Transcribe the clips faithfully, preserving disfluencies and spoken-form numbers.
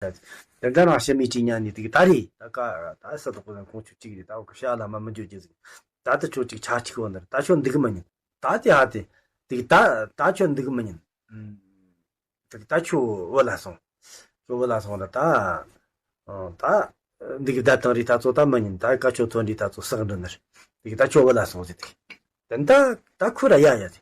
དེ་འདྲ་རང་ཕྱི་མའི་དྲིས་ཉན་ནས་དེ་གི་ད་རེད། ད་ཀ་ད་ས་དོག་པོ་ཁོང་ཆུ་གཅིག་རེད། ད་འོ་གི་ཤ་ལ་མ་མི་འཇོག་རྒྱུ་ཟིག་ད་ད་ཆོ་གཅིག་ཆ་གཅིག་འོ་ནར་ད་ཆོ་འདུག་མི་ཉན། ད་དེ་ཧ་དེ་དེ་གི་ད་ད་ཆོ་འདུག་མི་ཉན། ཨུམ། དེ་གི་ད་ཆོ་བུ་ལ་སོང་། ཆོ་བུ་ལ་སོང་ད་ད། ཨ། ད། འདི་གི་བརྡ་བཏང་རིས་ད་ཚོ་ད་མི་ཉན། ད་ཀ་ཆོ་ཐོན་རིས་ད་ཚོ་སག་འདྲི་ནར། འདི་གི་ད་ཆོ་བུ་ལ་སོང་ཟེར་དེ། དེ་ད་ད་ཁུ་ར་ཡ་ཡ་དེ།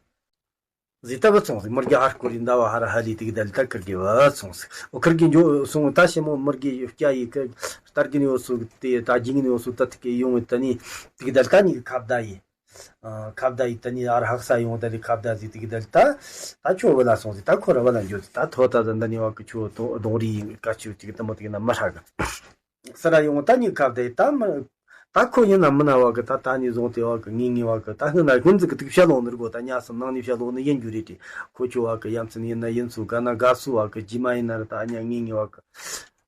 ཟི་ད་བུད་སོང་ཟིག་མི་རྒྱ་ཧར་སྐོར་རི་ཟླ་བ་ཧ་ར་ཧ་ལི་དེ་གི་ད་ལི་ད་ཁིར་གི་བུད་སོང་ཟིག་འོ་ཁིར་གི་འགྱོ་སོང་ད་ཞི་མོ་མི་རྒྱ་ཡི་སྐྱ་ཡི་ཀི་སྟར་གི་ནི་འོ་སུ་དེ་ད་ཇི་གི་ནི་འོ་སུ་ད་དེ་གི་ཡོང་ད་ནི་དེ་གི་ད་ལི་ད་ནི་གི་ཁ་བརྡ་ཡི། ཨ། ཁ་བརྡ་ཡི་ད་ནི་ཨ་ར་ཧག་ས་ཡོང་ད་ལི་ཁ་བརྡ་ཟིག་དེ་གི་ད་ལི་ད་ད་ཁྱོ་བུད་ལ་སོང་ཟིག་ད་ཁོ་ར་བུད་ལ་འགྱོ་ཟིག་ད་ཐོ་ད་ད་ད་ནི་བ་གི་ཁྱོ་གདོང་རི་ཡི་ཀ་ཆུ་དེ་གི་ད་མོ་དེ་གི་ན་མི་ཧྲ་གི་སི་ར་ཡོང་ད་ནི་ཁ་བརྡ་ཡི་ད་མི། ད་ཁོ་ཡིན་ན་མིན་ན་བ་གི་ད་ད་ནི་བཟུང་སྟེ་བ་གི་ངེས་ངེས་བ་གི་ད་སྔོན་ན་སྔོན་ཟིག་གི་དུག་བཤད་ལོང་ནི་རྒོ་ད་ཉ་སི་ནང་ནི་བཤད་ལོང་ནི་ཡིན་རྒྱུ་རེད་དེ། ཁོ་ཆོ་བ་གི་ཡ་མཚན་ཡིན་ན་ཡིན་སུ་ག་ན་དགའ་སུ་བ་གི་རྗེས་མ་ཡིན་ན་ར་ད་ཉ་ངེས་ངེས་བ་གི་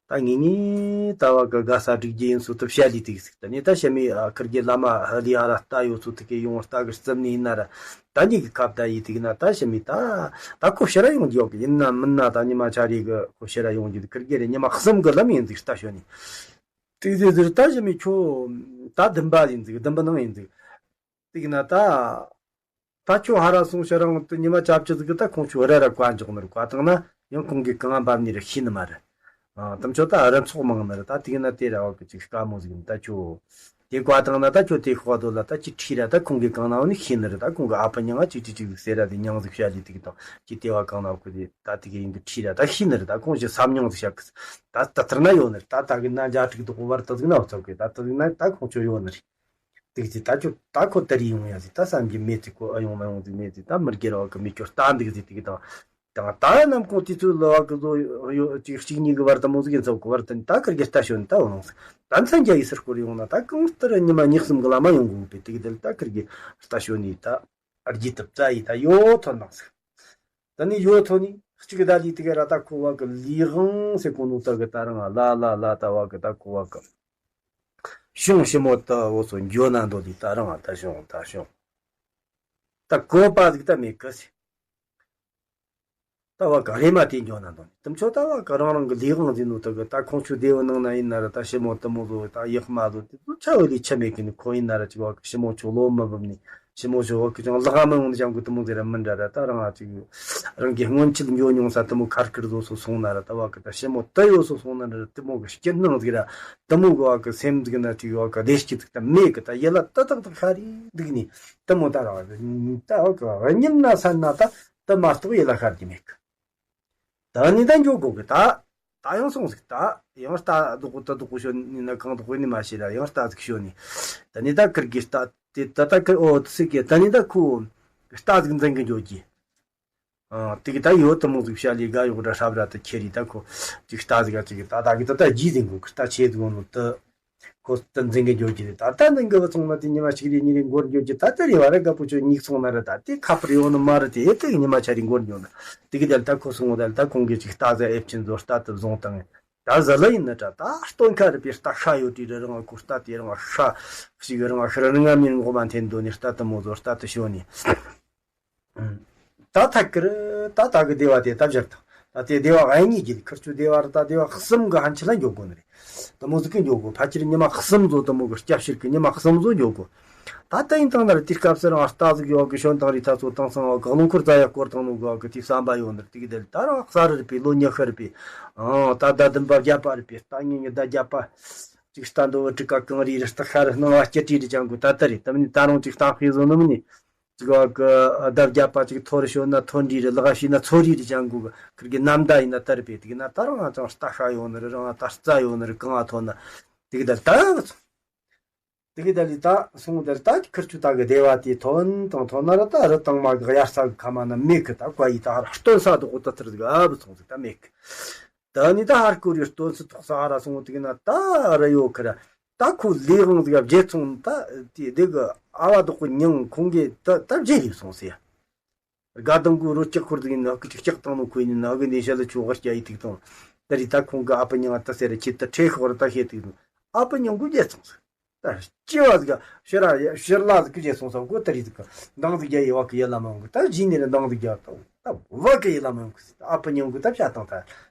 ད་ངེས་ངེས་ད་བ་གི་དགའ་ས་སྒྲིག་རྒྱུ་ཡིན་སུ་དུ་བཤད་ལི་དུག་ཟིག་ད་ནི་ད་ཤ་མི་ཨ་ཁིར་གི་བླ་མ་ཧ་ལི་ཨ་ར་ལྟ་ཡོད་སུ་དུ་གི་ཡོང་ལྟ་གི་རྩིབ་ནི་ཡིན་ན་ར། ད་ནི་གི་ཁ་བརྡ་ཡི་དུག་ན་ད་ཤ་མི་ད་ད་ཁོ་ཕྱི་ར་ཡོང་རྒྱུ་ཡོད་གི་ཡིན་ན་མིན་ན་ད་ཉི་མ་ཆ་རེ་གི་ཁོ་ཕྱི་ར་ཡོང་རྒྱུ་ཁིར་གི་རེ་ཉི་མ་གསུམ་གི་ལམ་ཡིན་ཟིག་ལྟ་ཤོད་ནི། དེ་དེ་དེར་ད་ཞི་མི་ཁྱོད་ད་བདུན་པ་ཡིན་ཟིག་བདུན་པ་ནང་ཡིན་ཟིག་དེ་གི་ན་ད། ད་ཁྱོད་ཧ་ར་སོང་ཤ་རང་དུ་ཉི་མ་ཆབ་ཆི་ཟིག་གི་ད་ཁོང་ཆོ་ར་ར་བཀའ་འཇོག་ནི་རུ་བཀའ་བཏང་ན་ཡང་ཁོང་གི་གང་འབབ་ནི་རུ་ཤེས་ནི་མ་རེད། ཨ། དམ་ཆོ་ད་ར་ཚོགས་མང་ནི་རུ་ད་དེ་གི་ན་དེ་ར་བ་གི་ཅིག་དཀའ་མོ་ཟིག་ནི་ད་ཁྱོད། དེ་བཀའ་བཏང་ན་ད་ཁྱོད་དེ་ཤོག་དོ་ལ་ད་ཅི་ཁྲིས་ར་ད་ཁོང་གི་གང་ན་བ་ནི་ཤེས་ནི་རུ་ད་ཁོང་གི་ཨ་ཕ་མྱང་ང་ཅིག་ཅིག་ཅིག་ཟིག་ཟེར་ར་དེ་མྱང་ཟིག་བཤད་ལི་དེ་གི་དང་ཅི་དེ་བ་གང་ན་བ་གི་དེ་ད་དེ་གི་ཡིན་གི་ཁྲིས་ར་ད་ཤེས་ནི་རུ་ད་ཁོང་ཞི་བསམ་མྱོང་ཟིག་བཤད་གི་ད་ད་ཐར་ན་ཡོད་ནི་རུ་ད་ད་གི་ན་འཇའ་དྲུག་དུ་བར་དུ་ཟིག་ན་བ་ཚོགས་གི་ད་ད་ཟིག་ན་ད་ཁོང་ཆོ་ཡོད་ནི་རེད། དེ་གི་ད་ཁྱོད་ད་ཁོ་ད་རེ་ཡོང་ཡ་ཟིག་ད་བསམ་གྱི་མེད་ཟིག་ཁོ་ཨ་ཡོང་མ་ཡོང་ཟིག་མེད་ཟིག་ད་མི་སྒེར་བ་གི་མི་སྐྱོ་ལྟ་འདུག་ཟིག་དེ་གི་དང་། དང་ད་ནམ་གུང་དུས་ཚོད་ལ་བ་གི་བཟོ་ཡོད་ཅིག་གཅིག་གཉིས་གི་བར་དུ་མོ་ཟིག་ཡིན་ཚོགས་གི་བར་དུ་ནི་ད་ཁིར་གི་ལྟ་ཞོན་ད་འོང་ཟིག་ད་མཚན་རྒྱ་ཡི་སར་སྐོར་ཡོང་ན་ད་གང་ལྟར་ཉི་མ་ཉི་གསུམ་གི་ལ་མ་ཡོང་གི་འོང་པས་དེ་གི་དེ་ལ་ད་ཁིར་གི་ལྟ་ཞོན་ནི་ད་རྒྱུ་ཐུབ་རྩ་ཡི་ད་ཡོད་ཐོན་ནང་ཟིག་ད་ནི་ཡོད་ཐོན་ནི་གཅིག་གི་ད་ལི་དེ་གི་ར་ད་ཁོ་བ་གི་ལི་དབང་ཟེར་གོ་ནོ་ད་གི་ད་རང་ལ་ལ་ལ་ད་བ་གི་ད་ཁོ་བ་གི་ཤོང་ཞི་མོ་ད་འོ་ཚོ་འགྱོ་ན་འདོད་ལི་ད་རང་ད་ཤོང་ད་ཤོང་ད་གོ་པ་ཟིག་ད་མེད་གི་ཟེར། ད་བ་ག་རེ་མ་དེ་འཇོག་ན་དང་དུམ་ཆོ་ད་བ་ག་རང་རང་གི་ལས་དབང་འཛིན་ནོ་ད་གི་ད་ཁོང་ཆོ་སྡེ་བ་ནང་ན་ཡིན་ན་ར་ད་ཞི་མོ་དུ་མོ་བཟོ་ད་ཡག་མ་བཟོ་དེ་ཚོ་ཆ་བ་ལས་ཆ་མེད་གི་ནི་ཁོ་ཡིན་ན་ར་ཅིག་བ་གི་ཞི་མོ་ཆོ་ལོ་མི་བབ་ནི་ཞི་མོ་ཆོ་བ་གི་ཅང་ལག་མི་འོང་ནི་ཅང་གི་དུ་མོ་ཟེར་ར་མི་འདྲ་ར་ད་རང་ཅིག་རང་གི་སྔོན་ཆད་འཇོ་མྱོང་ས་དུ་མོ་ཁར་ཁིར་བཟོ་སོ་སོང་ན་ར་ད་བ་གི་ད་ཞི་མོ་དུ་ཡོད་སོ་སོང་ན་ར་དུ་མོ་གི་སྐྱིད་སྣང་ཟིག་ར་དུ་མོ་གི་བ་གི་སེམས་ཟིག་ན་ཅིག་བ་གི་བདེ་སྐྱིད་ཟིག་ད་མེད་གི་ད་ཡིད་ལ་ད་ཏག་ཏག་ཤ་རི་འདུག་ནི་དུ་མོ་ད་ར་བ་གི་ད་བ་གི་ཉིན་ན་ས་ན་ད། དུ་མ་གཏོགས་ཡིད་ལ་ཤར་གྱི་མེད་གི། ད་ནི་ད་འགྱོ་དགོ་གི་ད། ད་ཡང་སོང་ཟིག་ད། ཡང་རྟ་རྡོག་པོ་ད་རྡོག་པོ་ཤོད་ནི་ན་གང་རྡོག་པོ་ནི་མ་ཤེས་ར་ཡང་རྟ་ཟིག་ཤོད་ནི། ད་ནི་ད་ཁིར་གི་རྟ་དེ་ད་ད་ཁིར་ཨོ་ཏི་སི་གི་ད་ནི་ད་ཁུ། རྟ་ཟིག་འཛིན་གི་འགྱོ་གི། ཨ་དེ་གི་ད་ཡོད་དུ་མོ་ཟིག་བཤད་ལས་ག་ཡོག་ར་ཧྲབ་ར་ད་ཁྱེར་རི་ད་ཁོ། ཅིག་རྟ་ཟིག་ག་ཅིག་གི་ད་ད་གི་ད་ད་ཇི་ཟིག་གོ་གི་རྟ་ཆེ་ཟིག་གོ་ནོ་ད། ཁོ་ད་འཛིན་གི་འཇོག་གི་རེད། ད་ལྟ་འཛིན་གི་བུ་ཚང་མ་དེ་ཉི་མ་གཅིག་རེ་གཉིས་རེ་འགོར་འཇོག་གི་ད་ལྟ་རེ་བ་ར་དགའ་པོ་ཆོ་གཉིས་ཚོང་ན་ར་ད་དེ་ཁ་པར་ཡོང་ནི་མ་རེད་དེ་ཨེ་ད་གི་ཉི་མ་ཆ་རེ་འགོར་འཇོག་ན་དེ་གི་ད་ལྟ་ཁོ་སོང་ད་ལྟ་ཁོང་གི་ཅིག་རྟ་ཟ་ཨེབ་ཆེན་ཟོ་རྟ་དུ་བཟུང་བཏང་ད་ཟ་ལ་ཡིན་ན་ད་ད་སྟོན་ཁ་རེད་པའི་རྟ་ཤ་ཡོད་དྲི་ར་རང་ཁོ་རྟ་དེ་རང་ཤ་ཞིག་རང་ཤ་ར་ནི་ང་མིན་ངོ་མ་འཐེན་འདོད་ནི་རྟ་དུ་མོ་ཟོ་རྟ་དུ་ཤོ་ནི། ད་ཐད་ཀར་ད་ད་གི་སྡེ་བ་དེ་ད་སྦྱར་དང་། ད་དེ་སྡེ་བ་ཨ་གཉིས་ཀྱི་ཁིར་ཆུ་སྡེ་བ་ར་ད་སྡེ་བ་གསུམ་གི་ཧན་ཆི་ལ་འགྱོ་དགོ་ནི་རེད། དུ་མོ་ཟིག་གི་འགྱོ་དགོ་ཕ་ཁྱེར་ཉི་མ་གསུམ་ཟོ་དུ་མོ་གི་སྐྱབས་ཕྱིར་གི་ཉི་མ་གསུམ་ཟོ་འགྱོ་དགོ་ད་ལྟ་ཡིན་དང་ན་ར་དེ་སྐབས་སུ་རང་རྟ་ཟིག་ཡོད་གི་ཤོན་དང་རི་ཐ་ཚོ་དང་སང་བ་གི་རླུང་འཁོར་རྫ་ཡ་སྐོར་དང་ནོ་གི་བ་གི་དེ་བསམ་པ་ཡོད་ནི་རེད། དེ་གི་དེ་ལ་ད་རང་གསར་རི་པའི་ལོ་ཉི་ཤུ་རི་པའི་ཨང་ད་ད་བདུན་པ་བརྒྱད་པ་རི་པའི་རྟ་ངན་གི་ད་བརྒྱད་པ་ཅིག་རྟ་འདོ་བ་ཀྲི་ཀ་གང་རི་རི་རྟ་ཤ་རི་སྣང་བ་སྐྱེ་དྲི་རི་ཅང་གི་ད་ལྟ་རི་ད་མི་ནི་ད་རང་ཅིག་རྟ་ཕི་ཟོ་ནི་མི་ནི། ཅིག་བ་གི་ཟླ་བརྒྱད་པ་ཅིག་ཐོ་རི་ཤོད་ན་ཐོ་འདྲི་རི་ལག་ཤི་ན་ཚོ་རི་རི་ཅང་གུ་ཁིར་གི་ནམ་ཟླ་ཡིན་ན་དར་པས་དེ་གི་ན་ད་རང་ང་ཅང་རྟ་ཤ་ཡོད་ནི་རི་རང་ད་རྩ་ཡོད་ནི་རི་གང་ང་ཐོན་ན་དེ་གི་ད་ལྟ་གི་ཚོ་དེ་གི་ད་ལི་ད་སོང་དེར་ད་ཁིར་ཆུ་ད་གི་སྡེ་བ་དེ་ཐོན་དང་ཐོན་ན་རི་ད་རི་དང་མ་གི་དབྱར་ས་གི་ཁ་མ་ན་མེད་གི་ད་བཀའ་ཡི་ད་ཧར་སྟོན་ས་དུ་གོ་ད་ཐིར་གི་ཨ་བུ་ཚོང་ཟིག་ད་མེད་གི། ད་ནི་ད་ཧར་ཀོ་རི་སྟོན་སི་ཐོག་ས་ཧ་ར་སོང་དེ་གི་ན་ད་རི་ཡོད་ཁི་ར། ད་ཁོ་ལས་དབང་ཟིག་བརྗེད་སོང་ད་དེ་དེ་གི་ཨ་བ་དོག་གི་མྱིང་ཁོང་གི་ད་ད་བརྗེད་ཡོད་སོང་ཟེར། དགའ་དང་གི་རོ་ལྕགས་འཁོར་ཟིག་ཡིན་ན་གི་ཅིག་ལྕགས་བཏང་ནོ་ཁོ་ཡིན་ན་གི་ནས་ཤ་ལ་ཆུ་བ་སྐྱ་ཡི་ཐིག་དང་། ད་རི་ད་ཁོང་གི་ཨ་ཕ་མྱིང་ད་ཟེར་ར་ཁྱེད་ད་ཁྲེ་ཤོག་ར་ད་ཤེས་ཐིག་དང་ཨ་ཕ་མྱིང་གི་བརྗེད་སོང་ཟེར། ད་སྐྱེ་བ་ཟིག་ཕྱི་ར་ཕྱི་ལ་ཟིག་གི་བརྗེད་སོང་ཟེར་གོ་ད་རི་ཟིག་གི་འདང་ཟིག་རྒྱ་ཡི་བ་གི་ཡ་ལ་མ་འོང་གི་ད་གཞི་ནས་ར་འདང་ཟིག་རྒྱ་དང་ད་བ་གི་ཡ་ལ་མ་འོང་གི་ཟེར། ཨ་ཕ་མྱིང་གི་ད་བྱ་དང་ད།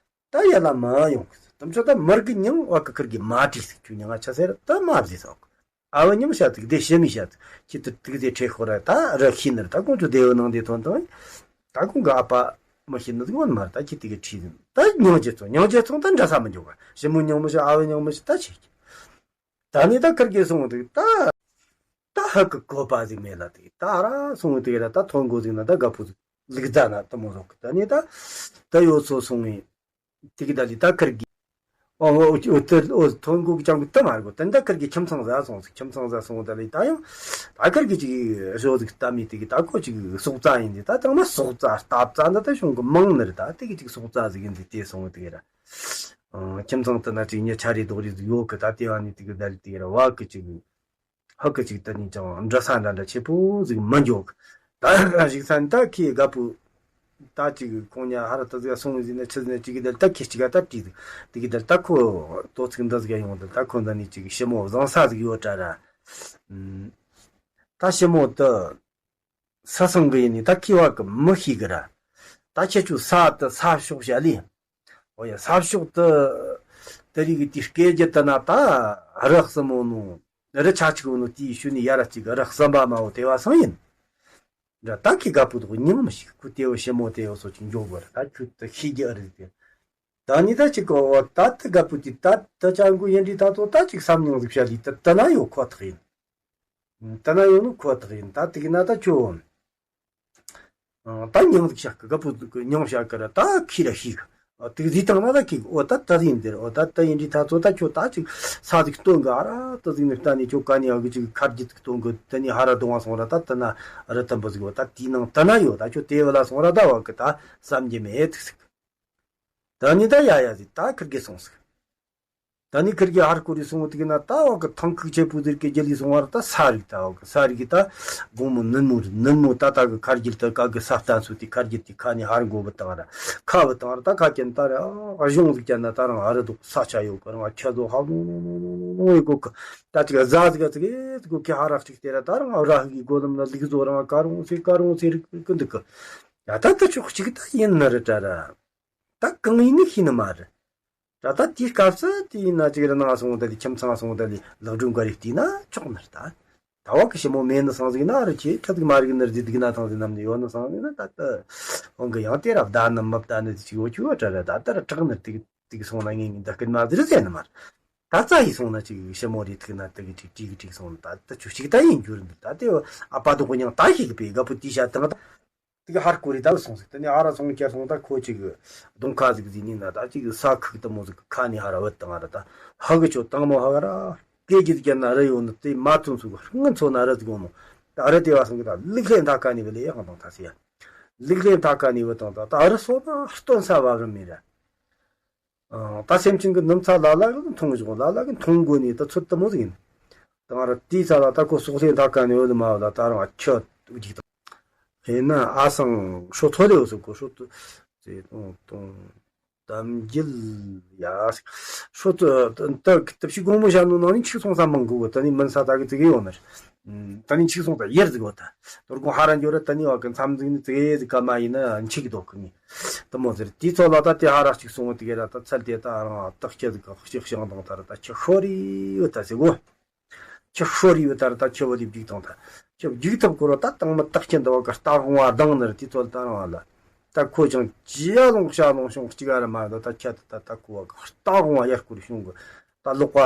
ད་ཡ་ལ་མ་ཡོང་གི་ དམ་ཆོ་ད་མར་གི་མྱིང་བ་གི་ཁུར་གི་མ་བྲིས་ཟིག་ཁྱོད་མྱིང་ང་ཆ་ཟེར་ད་མ་བཟོས་སོག་ཨ་བ་མྱིང་བྱ་དུག་དེ་ཞི་མི་བྱ་དུག་ཁྱི་དུ་དུག་དེ་ཁྲེ་ཤོར་ར་ད་ར་ཤི་ནར་ད་ཀོང་ཆུ་དེ་བ་ནང་དེ་ཐོན་དང་། ད་ཀོང་གི་ཨ་ཕ་མི་ཤི་ནི་དུག་བ་མར་ད་ཁྱི་དུག་གི་ཁྲིས་ཟིན་ད་མྱིང་རྗེ་ཚོ་མྱིང་རྗེ་ཚོ་ད་འདྲ་ས་མི་འཇོག་ག་ཞི་མོ་མྱིང་མི་བྱ་ཨ་བ་མྱིང་མི་བྱ་ད་ཆེ་ཁྱི། ད་ནི་ད་ཁུར་གི་སོང་དུག་ད། ད་ཧ་གི་གོ་པ་ཟིག་མེད་ལ་དེ་ད་ར་སོང་དེ་ར་ད་ཐོན་གོ་ཟིག་ན་ད་དགའ་པོ་ཟིག་ལུག་རྫ་ན་ད་མོ་ཟོག་གི་ད་ནི་ད་ད་ཡོད་ཚོ་སོང་བས་དེ་གི་ད་ལི་ད་ཁུར་གི་ཨོ་ཨོ་ཨོ་ཐོན་གོ་གི་ཅང་གི་ད་མ་ར་གོ་ད་ནི་ད་ཁུར་གི་ཁྱིམ་ཚང་ཟ་སོང་ཟིག་ཁྱིམ་ཚང་ཟ་སོང་ད་ལི་ད་ཡང་ད་ཁུར་གི་ཅིག་ཞོ་ཟིག་ད་མི་དེ་གི་ད་ཁོ་ཅིག་སོག་རྫ་ཡིན་དེ་ད་དང་མ་སོག་རྫ་སྟབ་རྫ་འདི་ད་བྱུང་གི་མང་ནི་རེད་ད་དེ་གི་ཅིག་སོག་རྫ་ཟིག་ཡིན་དེ་དེ་སོང་དེ་ར་ཁྱིམ་ཚང་དེ་ན་ཅིག་ཉེ་ཆ་རེ་རྡོག་རེ་ཟིག་ཡོད་གི་ད་དེ་བ་ནི་དེ་གི་ད་ལི་དེ་ར་བ་གི་ཅིག་ཧ་ཀི་ཅིག་ད་ནི་ཅང་འདྲ་ས་འདྲ་འདྲ་ཆེ་པོ་ཟིག་མ་འཇོག་ད་ཞིག་ས་ནི་ད་ཁྱི་དགའ་པོ་ད་ཅིག་ཁོང་ཉ་ཧ་ར་ད་ཟིག་སོང་ཟིན་ན་ཆི་ཟིན་ན་ཅིག་གི་དལ་ད་ཁྱི་ཅིག་ག་ད་བྲིས་ཟིག་དེ་གི་དལ་ད་ཁོ་དོ་ཚིག་འདི་ཟིག་ཡོང་དལ་ད་ཁོ་འདི་ནི་ཅིག་ཞི་མོ་བཟང་ས་ཟིག་ཡོད་དྲ་ར། ད་ཞི་མོ་དུ་ས་སང་གི་ཡིན་ནི་ད་ཁྱི་བ་གི་མི་ཤི་གི་ར། ད་ཁྱེད་ཆོ་ས་དུ་ས་ཕྱོགས་བྱ་ལི། ཨོ་ཡ་ས་ཕྱོགས་དུ་དེ་རིགས་ཀྱི་དེའི་སྐད་རྒྱུད་དུ་ན་ད་རི་གསུམ་མོ་ནོ། རི་ཆ་གཅིག་ཡོད་ནོ་དེའི་ཤུལ་ནས་ཡ་ར་གཅིག་རི་གསུམ་པ་མ་བོ་དེ་བ་སང་ཡིན། འདྲ་ད་ཁྱི་དགའ་པོ་དོག་སྙིང་མི་ཞིག་ཁུ་དེ་བོ་ཞི་མོ་དེ་བོ་སོ་ཅིག་འཇོག་དགོས་ར་ད་ཁྱོད་དུ་ཤི་རྒྱུ་ཨ་རི་དེ། ད་ནི་ད་ཅིག་གོ་བ་ད་དུ་དགའ་པོ་དེ་ད་དུ་ཅང་གུ་ཡིན་དྲི་ད་དོ་ད་ཅིག་བསམ་མྱོང་ཟིག་བྱ་ལི་དུ་དུ་ན་ཡོད་ཁོ་ཐག་ཡིན། དུ་ན་ཡོད་ནོ་ཁོ་ཐག་ཡིན་ད་དུ་གི་ན་ད་ཁྱོད། ད་མྱང་ཟིག་བྱ་གི་དགའ་པོ་ཟིག་གི་མྱང་བྱ་གི་ར་ད་ཁྱི་ར་ཤི་གི་དུག་ཟིག་བཏང་ན་ད་ཁྱི་ཨོ་ད་ད་ཟིག་འདིར་ཨོ་ད་ད་ཡིན་དྲི་ད་ཚོ་ད་ཁྱོད་ད་ཅིག་ས་ཟིག་སྟོན་གི་ཨ་ར་ད་ཟིག་ནི་ད་ནི་ཁྱོད་ག་ནི་ཨ་གི་ཅིག་ཁར་གྱི་ཟིག་སྟོན་གི་ད་ནི་ཧ་ར་གདོང་བ་སོང་ར་ད་ད་ན་ར་ད་འབུ་ཟིག་ཨོ་ད་དེའི་ནང་ད་ན་ཡོད་ད་ཁྱོད་དེ་བ་ལ་སོང་ར་ད་བ་གི་ད་བསམ་གྱི་མེད་ཐུག་ཟིག་ད་ནི་ད་ཡ་ཡ་ཟིག་ད་ཁིར་གི་སོང་ཟིག་ད་ནི་ཁིར་གི་ཧར་ཀོ་རི་སོང་དུག་ན་ད་བ་གི་ཐང་ཁུག་ཆེ་པོ་ཟིག་གི་རྒྱུ་ལི་སོང་བར་ད་ས་རིག་ད་བ་གི་ས་རིག་གི་ད་དགོང་མོ་ནུབ་མོ་རེད། ནུབ་མོ་ད་ད་གི་ཁར་རྒྱུ་ད་ག་གི་ས་བརྟན་སོ་དེ་ཁར་རྒྱུ་དེ་ཁ་ནི་ཧར་མགོ་བུ་བཏང་ར་ཁ་བུ་བཏང་ར་ད་ཁ་ཀྱན་ད་ར་གཞུང་ཟིག་ཀྱན་ན་ད་རང་ཨ་རི་དུག་ས་ཆ་ཡོད་གི་རང་ཁྱ་ཟོ་ཧ་ལོང་ལོང་ལོང་ལོང་ཡི་གོ་གི་ད་ཅིག་ཟ་ཟིག་ཟིག་ཨེ་ཟིག་གོ་གི་ཧ་རག་ཅིག་དེ་ར་ད་རང་ར་ཧི་གི་གོ་ལམ་ན་ལིག་ཟོ་རང་ཀ་རུང་སེ་ཀ་རུང་སེ་རིག་གི་འདུག་གི་ད་ད་ད་ཆོག་ཅིག་ད་ཡིན་ནི་རེད་ད་ར། ད་གང་ཡིན་ནི་ཤེས་ནི་མ་རེད། ད་ལྟ་དེའི་སྐབས་སུ་དེ་ཡིན་ན་ཅིག་ར་ནང་སོང་ད་ལི་ཁྱིམ་ཚང་སོང་ད་ལི་ལག་སྒྲོན་འགའ་རེ་བལྟས་ན་ཆོག་ནི་རེད་ད། ད་བ་གི་ཞི་མོ་མེད་ནི་སང་ཟིག་ན་རུ་ཁྱེད་ཁྲ་ཟིག་མ་རིག་ནི་རུ་ཟིག་སྡུག་ན་ཐང་ཟིག་ནམ་ནི་ཡོད་ནི་སང་ཟིག་ན་ད་ལྟ་འོང་གི་ཡང་དེ་ར་བདའ་ནི་མི་བདའ་ནི་ཅིག་འོ་ཆུ་བ་དྲ་ར་ད་ལྟ་ར་དྲག་ནི་ཏིག་ཏིག་སོང་ན་ངེས་ངེས་འདི་སྐད་མ་ཟིག་རུ་ཟེར་ནི་མ་རེད། ད་རྩ་ཡི་སོང་ན་ཅིག་ཞི་མོ་རེ་ཐུག་ན་ཏིག་ཅིག་ཅིག་ཅིག་སོང་ན་ད་ལྟ་ཆུ་ཅིག་ད་ཡིན་རྒྱུ་རུ་འདུག་ད་ལྟ་ཨ་ཕ་དོ་གོ་ཉང་ད་ཤེས་གི་པའི་དགའ་པོ་དེ་བྱ་དང་ད། དེ་ག་ཧར་ཀོ་རི་ད་སོང་ཟིག་དེ་ནས་ཨ་ར་སོང་ཁྱེར་སོང་ད་ཁོ་ཅིག་གདོང་ཁ་ཟིག་ཟིག་ནི་ན་ད་ཅིག་ས་ཁུག་དུ་མོ་ཟིག་ཁ་ནི་ཧ་ར་བུད་དང་ཨ་ར་ད་ཧ་གི་ཆོ་དང་མོ་ཧ་ག་ར་སྐད་ཀྱི་ཟིག་ན་ར་ཡོད་ནི་དེ་མ་ཐུན་ཚུག་སྔོན་ཚོ་ན་ར་ཟིག་ཡོང་ནོ་ད་ཨ་ར་དེ་བ་སོང་གི་ད་ལིག་ལྷེ་མཐའ་ཁ་ནི་བི་ལེ་ཡག་དང་ད་སི་ཡ་ལིག་ལྷེ་མཐའ་ཁ་ནི་བི་དང་ད་ད་ཨ་ར་སོ་ན་སྟོན་ས་བ་གི་མི་ར། ཨ། ད་སེམས་ཅན་གྱི་ནུབ་ཚ་ལ་ལ་གི་མཐོང་བཞག་ལ་ལ་གི་མཐོང་དགོས་ནི་ད་ཚོད་ལྟ་མོ་ཟིག་ཡིན། ད་ང་ར་དེའི་ཚ་ལ་ད་ཁོ་སོག་ལྷེ་མཐའ་ཀ་ནས་འོད་མ་བ་ད་ད་རང་ཁྱི་འཇིག་དང་། ཧེ་ན་ཨ་སང་ཧྲོ་ཐོ་རེ་འོ་སོ་གོ་ཧྲོ་ཐོ་ཚེ་ཏོང་ཏོང་གཏམ་རྒྱུད་ཡ། ཧྲོ་ཐོ་ད་ད་ཕྱི་དགོང་མོ་བྱ་ནོ་ནང་ནས་འཆིག་སོང་ས་མང་གི་འོ་ད་ནི་མིན་ས་ད་གི་ཙི་གེ་ཡོང་ནར། ད་ནི་འཆིག་སོང་ད་ཡེར་ཟིག་བ་ད། དོ་དགོང་ཧ་ར་འགྱོ་ར་ད་ནི་བ་གི་མཚམས་ཟིག་ནི་ཙི་གེ་ཟིག་ག་མ་ཡིན་ན་འཆིག་གི་དོ་གི་ནི། དུ་མོ་ཟེར་དེའི་ཚོ་ལ་ད་དེ་ཧ་ར་གཅིག་སོང་བ་དེ་ག་ར་ད་ཚལ་དེ་ད་རང་བཏགས་ཁྱི་ཟིག་ག་གཅིག་ཤང་དང་ད་ར་ད་ཁྱི་ཤོ་རི་བ་ད་ཟེར་གོ། ཁྱི་ཤོ་རི་བ་ད་ར་ད་ཁྱི་བ་ལི་བརྒྱུག་དང་ད། ཁྱི་བརྒྱུག་ཐབས་གོ་ར་ད་དང་མི་བཏགས་ཁྱི་འདི་བ་ག་རྟ་དབང་བ་དང་ནི་ར་དེའི་ཚོ་ལ་ད་རང་བ་ལ། ད་ཁོ་ཅང་ཅི་ཡ་ལོང་ཤ་ལོང་ཤོང་གཅིག་ག་ར་མ་ད་ད་ཁྱི་ད་ད་ད་ཁོ་བ་ག་རྟ་དབང་བ་ཡར་སྐོར་ཤོང་གི་ད་ལོག་པ།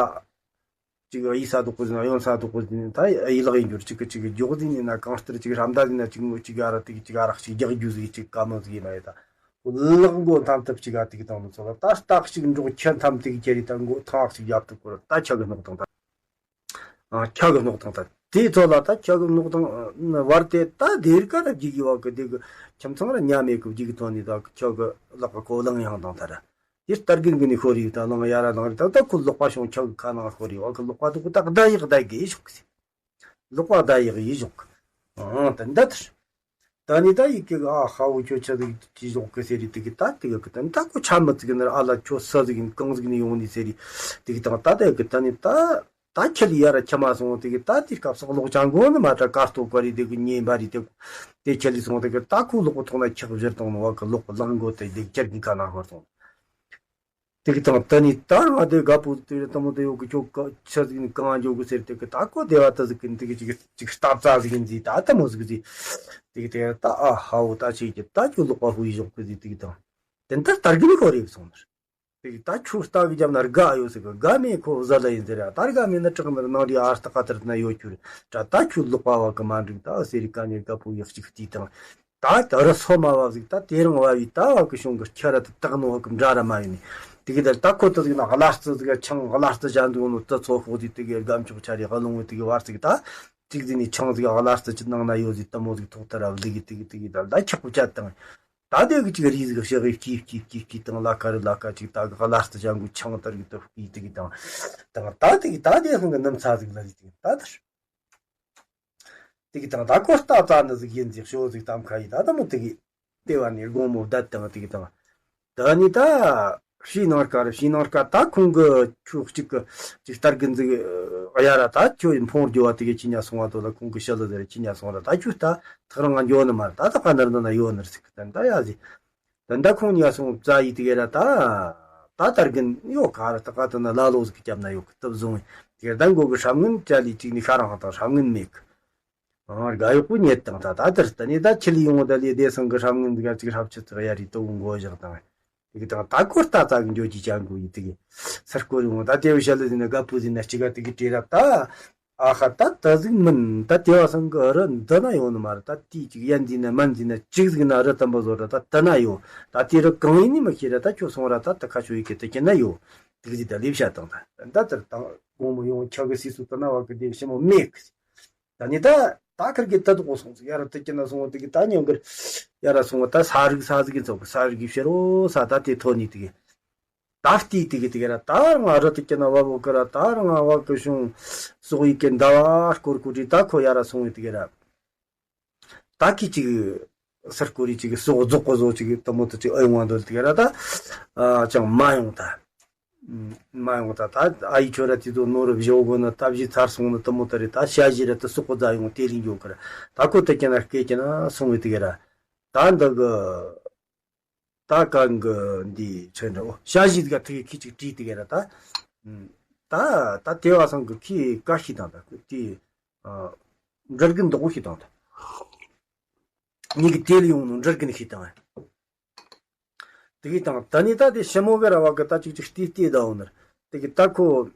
གཅིག་གཡས་ས་དོག་པོ་ཟིན་ན་གཡོན་ས་དོག་པོ་ཟིན་ད་གཡས་ལག་ཡིན་རྒྱུར་གཅིག་གི་གཅིག་གི་མགྱོགས་ཟིན་ཡིན་ན་གང་ལྟར་གཅིག་རམ་ད་ཟིན་ན་གཅིག་ངོ་གཅིག་ཨ་ར་ཏིག་གཅིག་ཨ་རག་གཅིག་རྒྱག་རྒྱུ་ཟིག་གཅིག་བཀའ་མོལ་ཟིག་ཡིན་མ་ཡོད་ད། ལག་མགོ་འཐམ་ཐབས་གཅིག་ཨ་ཏིག་དང་ནི་ཚོ་ལ་ད་རྟགས་གཅིག་འགྲོགས་ཁྱི་འཐམ་ཏིག་ཁྱེར་རི་ད་མགོ་ཐང་གཅིག་ཡབ་ཏུ་བསྐོར་ད་ཁྱི་གི་སྣོག་དང་ད། ཨ་ཁྱི་གི་སྣོག་དང་ད་དེའི་ཚོ་ལ་ད་ཁྱི་གི་སྣོག་དང་བར་དེ་ད་དེར་ཀ་ར་བརྒྱུག་གི་བ་གི་དེ་གི་ཁྱིམ་ཚང་ར་ཉམས་མེད་གི་བརྒྱུག་གི་ཐོན་ནི་ད་ཁྱི་གི་ལག་གི་གོ་ལང་ཡང་དང་ད་ར། དེ་ལྟར་གིན་གིན་ནི་ཤོ་རི་ད་ལང་ཡ་ར་ལང་རི་ད་ད་ཁོ་ལོག་པ་བྱུང་ཁྱག་གི་ཁ་ནང་ཤོ་རི་བ་ཁོ་ལོག་པ་དུ་ཁོ་ད་ད་ཡག་ད་གི་ཞོག་གི་ལོག་པ་ད་ཡག་ཡི་ཞོག་གི་ཨང་ད་འདི་ལྟར། ད་ནི་ད་ཡི་གེ་ཨ་ཧ་བོ་ཁྱོད་ཆ་ཟིག་ཅི་ཞོག་གི་ཟེར་རི་དེ་གི་ད་དེ་གི་ད་ནི་ད་ཁོ་ཆ་མི་ཚིག་ནི་ཨ་ལ་ཁྱོད་ས་ཟིག་ཡིན་གང་ཟིག་ནི་ཡོང་ནི་ཟེར་རི་དེ་གི་ད་ད་ད་གི་ད་ནི་ད། ད་ཁྱེད་ལ་ཡར་ཁྱི་མ་སོང་དེ་གི་ད་དེ་སྐབས་སོག་ལོག་ཅང་གོ་ནི་མ་ད་ཀ་ལྟོ་ཀ་རི་དེ་གི་ཉེ་འབའ་རི་དེ་དེ་ཁྱེད་ལ་སོང་དེ་གི་ད་ཁོ་ལོག་གི་ཐོག་ན་ཁྱག་བཞུར་བཏང་ནོ་བ་གི་ལོག་གི་ལང་གོ་དེ་དེ་ཁྱེད་གི་ཁ་ན་ཧོར་སོང་ དེ་གི་དང་ད་ནི་ད་ང་དེ་དགའ་པོ་དེ་རེད། དེ་མོ་དེ་ཡོད་གི་ཁྱོད་ཀ་ཆ་ཟིག་ནི་གང་འཇོག་གི་ཟེར། དེ་གི་ད་ཁོ་དེ་བ་ད་ཟིག་གི་འདི་གི་ཅིག་ཅིག་སྟབས་རྩ་ཟིག་ཡིན་ཟིག་ད་དེ་མོ་ཟིག་ཟིག་དེ་གི་དེ་ད་ཨ་ཧ་བོ་ད་ཆེ་གི་ད་ཁྱོད་ལོག་པ་ཧུ་ཡི་ཞོག་གི་ཟིག་དེ་གི་དང་དེ་ད་དར་གི་ནི་ཁོ་རེད་སོང་ནར། དེ་གི་ད་ཁྱོད་ལྟ་གི་རྒྱབ་ན་དགའ་ཡོད་ཟིག་གི་དགའ་མེད་ཁོ་བཟའ་ལ་ཡིན་ཟེར་ཡ། ད་དགའ་མེད་ན་དྲག་ནར་ནང་རི་ཨར་སྟག་ག་དར་ན་ཡོད་ཁྱོད་ར། ད་ཁྱོད་ལོག་པ་བ་གི་མ་འགྲིག་ད་ཟེར་རི་ཀ་ནི་དགའ་པོ་ཡག་ཅིག་དེ་དང་། ད་ད་རུ་སོ་མ་བབ་ཟིག་ད་དེ་རིང་བབ་བི་ད་བབ་གི་བྱུང་གི་ཁྱེད་ར་ད་དག་ནོ་བབ་གི་འདྲ་ར་མ་ཡིན་ནི། དེ་གི་ད་ད་ཁོ་ད་ཟིག་ན་གླ་རྩི་ཟིག་ཆང་གླ་རྩི་བྱ་འདུག་ནོ་ད་ཚོ་ཤོག་ཟིག་དེ་གི་སྒམ་ཆོག་ཆ་རེ་གློང་བི་དེ་གི་བར་ཟིག་ད་ཅིག་ཟིག་ནི་ཆང་ཟིག་གླ་རྩི་ཅི་ནང་ན་ཡོད་ཟིག་ད་མོ་ཟིག་ཐོག་ད་ར་བ་ལི་གི་དེ་གི་དེ་གི་ད་ད་ཁྱག་པོ་ཆ་དང་ད་དེ་གི་ཅིག་རི་ཟིག་ཤེ་གི་སྐྱིབ་སྐྱིབ་སྐྱིབ་སྐྱིབ་དང་ལ་ཁ་རི་ལ་ཁ་ཅིག་ད་གི་གླ་རྩི་བྱ་འགུ་ཆང་ད་རིག་ད་བི་དེ་གི་དང་དང་ད་དེ་གི་ད་དེ་སང་གི་ནམ་ཚ་ཟིག་ལ་ཟིག་དེ་གི་ད་དར། དེ་གི་དང་ད་ཁོ་རྟ་རྩ་འདི་ཟིག་ཡིན་ཟིག་ཤོ་ཟིག་གཏམ་ཁ་ཡི་ད་ད་མོ་དེ་གི་ལྟེ་བ་ནས་དགོང་མོ་བསྡད་དང་དེ་གི་དང་། ད་ནི་ད་ཕྱི་ནང་སྐར་ཕྱི་ནང་སྐར་ད་ཁོང་གི་ཆུ་གཅིག་གི་ཅིག་སྟར་གི་འཛིག་གཡའ་ར་ད་ཁྱོད་འཕོང་རྒྱུ་བ་དེ་གི་ཁྱི་ཉ་སོང་བ་དོ་ལ་ཁོང་གི་ཞི་ལི་ཟེར་ཁྱི་ཉ་སོང་ར་ད་ཁྱོད་ད་ཐག་རང་ང་འགྱོ་ནི་མ་ར་ད་ད་ག་ནར་འདི་ན་ཡོད་ནར་ཟིག་གི་ད་ད་ཡ་ཟིག་ད་ད་ཁོང་ཉ་སོང་བཙའ་ཡི་དེ་ག་ར་ད་ད་དར་གིན་ཡོད་ག་ར་ད་ག་ད་ན་ལ་ལོ་ཟིག་གི་རྒྱབ་ན་ཡོད་གི་སྟབས་བཟུང་དེ་ག་ད་མགོ་གི་ཧྲམ་ངན་ཅ་ལི་གཅིག་ནི་ཤ་རང་དང་ཧྲམ་ངན་མེད་གི། ཨང་དགའ་ཡོག་པོ་ཉེད་དང་ད་ད་དར་ད་ནི་ད་ཁྱི་ལི་ཡོང་ད་ལི་བདེ་སང་གི་ཧྲམ་ངན་དེ་ག་གཅིག་ཧྲབ་ཆི་ཚག་ཡ་རི་ཏོ་མགོ་བཞག་དང་དེ་གི་དང་ད་ཁོ་རྟ་ཙ་གི་འགྱོ་གི་ཅང་གོ་ཡི་དེ་གི་སར་སྐོར་ཡོང་ད་དེ་བི་ཤ་ལི་ཟིན་ན་དགའ་པོ་ཟིན་ན་གཅིག་ག་དེ་གི་བྲེ་རབ་ད། ཨ་ཧ་ད་ད་ཟིག་མིན་ད་དེ་བ་སང་གི་རི་འདི་ན་ཡོང་ནི་མ་རེད། ད་དེ་ཅིག་ཡན་འཛིན་ན་མན་འཛིན་ན་ཅིག་ཟིག་ན་རི་དམ་པ་བཟོ་ར་ད་ད་ན་ཡོད། ད་དེ་རི་གང་ཡིན་ནི་མི་ཤེས་ར་ད་ཁྱོད་སོང་ར་ད་ད་ཁ་ཆོ་ཡི་གི་ད་ཁྱེད་ན་ཡོད། དེ་གི་ཟིག་ད་ལེབ་ཤ་དང་ད་ད་དར་དང་དགོང་མོ་ཡོང་ཁྱག་གི་སིས་སུ་ད་ན་བ་གི་དེ་ཞི་མོ་མེད་གི། ད་ནི་ད་ད་ཁར་གི་ད་དུ་གོ་སོང་ཟིག་ཡ་ར་ད་ཁྱེད་ན་སོང་དེ་གི་ད་ཉང་གི་ཡ་ར་སོང་ད་ས་རིག་ས་ཟིག་གི་ཚོགས་གི་ས་རིག་གི་ཕྱི་རོ་ས་ད་དེ་ཐོ་ནི་དེ་གི། ད་ལྟའི་དེ་གི་དེ་གི་ར་ད་རང་རི་དེ་ཀྱི་ན་བ་བོ་གི་ར་ད་རང་བ་གི་བྱུང་སོག་ཡི་གི་ཟླ་བ་སྐོར་ཀུ་ཅི་ད་ཁོ་ཡ་ར་སོང་བའི་དེ་གི་ར། ད་ཁི་ཅིག་སར་ཀོ་རི་ཅིག་སོག་རྫོགས་གོ་བཟོ་ཅིག་དུ་མོ་དུ་ཅིག་ཨེ་ཡོང་བ་འདོད་དེ་གི་ར་ད་ཨ་ཅང་མ་ཡོང་ད། མ་ཡོང་ད་ད་ཨ་ཡི་ཁྱོད་ར་དེ་ཚོ་ནོར་བཞོ་གོ་ན་ད་བཞི་ཚར་སོང་ན་དུ་མོ་དུ་རེ་ད་ཤ་བཞི་ར་དུ་སོག་གོ་རྫ་ཡོང་དེ་ལིང་འགྱོ་གི་ར་ད་ཁོ་དུ་ཀྱི་ན་སྐད་ཀྱི་ན་སོང་བའི་དེ་གི་ར་ད་འདི་གི་ད་གང་གི་འདི་ཆོས་འདྲ་བོ་ཤ་ཞིག་ག་ཐུག་ཁི་ཅིག་བྲིས་ཏེ་ག་ར་ད། ད་ད་དེ་བ་སང་གི་ཁི་ཀ་ཤི་དང་ད་དེ་འདྲ་གི་འདོག་ཤི་དང་ད། ཉིད་ཀྱི་དེ་ལ་ཡོང་ནོ་འདྲ་གི་ནི་ཤི་དང་། དེ་གི་དང་ད་ནི་ད་དེ་ཞི་མོ་ག་ར་བ་གི་ད་ཅིག་ཅིག་ལྟས་ལྟས་ད་འོ་ནར་དེ་གི་ད་ཁོ།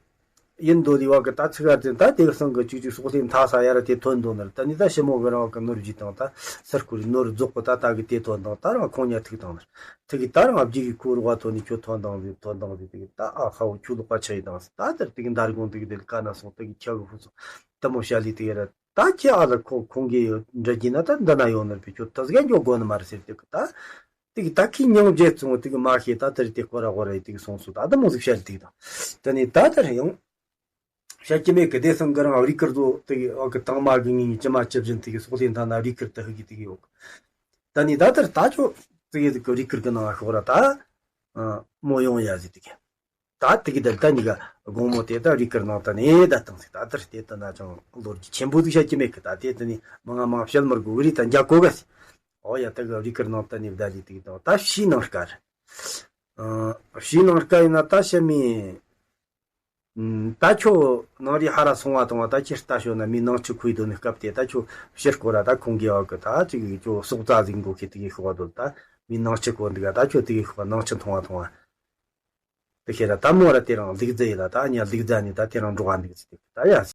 ཡིན་དོ་ལི་བ་གི་ད་ཚིག་ག་དེ་ད་དེ་གི་སང་གི་ཅིག་ཅིག་སོག་ལེ་མཐའ་ས་ཡ་ར་དེ་ཐོན་དོ་ནར་ད་ནི་ད་ཞི་མོ་གི་ར་བ་གི་ནོར་བཞི་དང་ད་སར་ཁུ་རི་ནོར་རྫོགས་གི་ད་ད་གི་དེ་ཐོན་དང་ད་རང་ཁོང་ཉ་ཐིག་དང་ནར་ཐིག་གི་ད་རང་བརྒྱུད་གི་ཁུ་རུ་བ་ཐོན་ནི་ཁྱོད་ཐོན་དང་ཟིག་ཐོན་དང་ཟིག་དེ་གི་ད་ཨ་ཧ་བོ་ཁྱོད་ལོག་པ་ཆ་ཡི་དང་ཟིག་ད་དེར་དེ་གི་འདར་གོང་དེ་གི་དེ་ལ་ཀ་ན་སོང་དེ་གི་ཁྱ་གི་ཧུ་སོང་ད་མོ་ཤ་ལི་དེ་གི་ར་ད་ཁྱེད་ཨ་ལ་ཁོ་ཁོང་གི་འདྲ་གྱི་ན་ད་འདི་ན་ཡོང་ནར་བི་ཁྱོད་ད་ཟིག་ཡ་འགྱོ་དགོ་ནི་མ་རེད་ཟེར་དེ་གི་ད། དེ་གི་ད་ཁི་མྱང་རྒྱལ་བཙོང་དེ་གི་མ་ཤེས་ད་དེར་དེ་སྐོར་ར་སྐོར་ར་ཡི་དེ་གི་སོང་སོ་ད་ད་མོ་ཟིག་བཤད་དེ་གི་དང་། དེ་ནི་ད་དེར་ཡང་བཤད་ཀྱི་མེད་གི་དེ་སང་གི་རང་རི་ཀིར་ཛོ་དེ་གི་ཨ་གི་དང་མ་གི་ངི་ངི་ཅི་མ་ཅི་བཞིན་དེ་གི་སོག་ལེ་མཐའ་ན་རི་ཀིར་དེ་ཧི་གི་དེ་གི་ཡོད་གི། ད་ནི་ད་དེར་ད་ཆོ་དེ་གི་དེ་གི་རི་ཀིར་གི་ནང་ཤོག་ར་ད་མོ་ཡོང་ཡ་ཟིག་དེ་གི། ད་དེ་གི་དེར་ད་ནི་ག་དགོང་མོ་དེ་ད་རི་ཀིར་ནང་ད་ནི་ད་དང་ཟིག་ད་དེར་དེ་ད་ན་ཅང་ལོ་རྒྱུས་ཆེན་པོ་ཟིག་བཤད་ཀྱི་མེད་གི། ད་དེ་ད་ནི་མ་ང་མ་བཤད་མར་གོ་གི་རི་ད་འཇག་གོ་ག་ཟིག་ཨོ་ཡ་ད་གི་རི་ཀིར་ནང་ད་ནི་བདའ་ལི་དེ་གི་དང་ད་ཕྱི་ནང་སྐར། ཨ་ཕྱི་ནང་སྐར་ཡིན་ན་ད་ཤ་མི། ཨ་ད་ཁྱོད་ནང་རི་ཧ་ར་སོང་བ་དང་བ་ད་ཁྱེད་ལྟ་ཞོག་ན་མི་ནང་ཆུ་ཁུའི་དོན་ནི་སྐབས་དེ་ད་ཁྱོད་ཕྱིར་སྐོར་ར་ད་ཁོང་གི་བ་གི་ད་ཅིག་ཁྱོད་སོག་རྩ་ཟིག་མགོ་ཁེ་དེ་གི་ཤོག་བ་དོ་ད་མི་ནང་ཆུ་ཁོ་འདི་ག་ད་ཁྱོད་དེ་གི་ཤོག་བ་ནང་ཆུ་འཐུང་བ་འཐུང་བ། དེ་ཁེ་ར་ད་མོ་ར་དེ་རང་ལིག་རྫི་ཡི་ལ་ད་ཉ་ལིག་རྫི་ནི་ད་དེ་རང་འགྲོ་བ་འདུག་ཟེར་ད་ཡ།